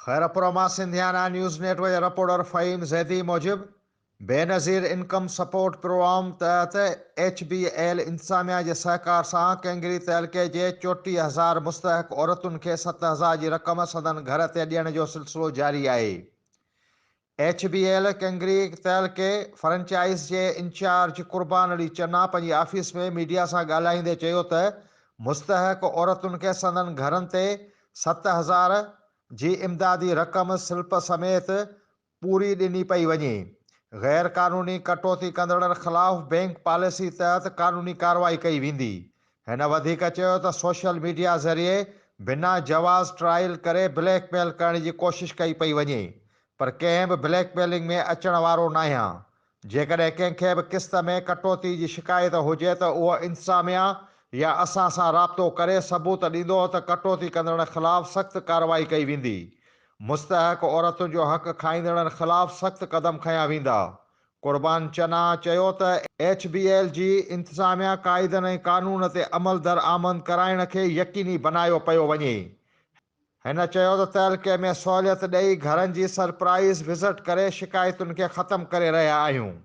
خيرپور مان Sindhiana news net work جي reporter Fahim Zaidi موجب بينظير انڪم سپورٽ پروگرام تحت ايڇ بي ايل انتظاميا جي سهڪار سان ڪنگري تعلقي جي 34 هزار مستحق عورتن کي 7000 جي رقم سندن گهر تي ڏيڻ جو سلسلو جاري آهي. ايڇ بي ايل ڪنگري تعلقي فرنچائز جي انچارج قربان علي چنا پنهنجي آفيس ۾ ميڊيا سان ڳالهائيندي چيو ته مستحق عورتن کي سندن گهرن تي 7000 جي امدادي رقم سلپ سميت پوري ڏني پئي وڃي، غير قانوني ڪٽوتي ڪندڙن خلاف بئنڪ پاليسي تحت قانوني ڪارروائي ڪئي ويندي. هن وڌيڪ چيو ته سوشل ميڊيا ذريعي بنا جواز ٽرائل ڪري بليڪ ميل ڪرڻ جي ڪوشش ڪئي پئي وڃي پر ڪنهن به بليڪ ميلنگ ۾ اچڻ وارو ناهيان، جيڪڏهن ڪنهن کي به قسط ۾ ڪٽوتي جي شڪايت هجي ته اهو انتظاميا يا اسان سان رابطو ڪري ثبوت ڏيندو ته ڪٽوتي ڪندڙن خلاف سخت ڪارروائي ڪئي ويندي. مستحق عورتن جو حق کائيندڙن خلاف سخت قدم کنيا ويندا. قربان چنا چيو ته ايڇ بي ايل جي انتظاميا قاعدن ۽ قانون تي عمل در آمد ڪرائڻ کي يقيني بنايو پيو وڃي. هن چيو ته تعلقي ۾ سهوليت ڏئي گهرن جي سرپرائيز وزٽ ڪري شڪايتن کي ختم ڪري رهيا آهيون.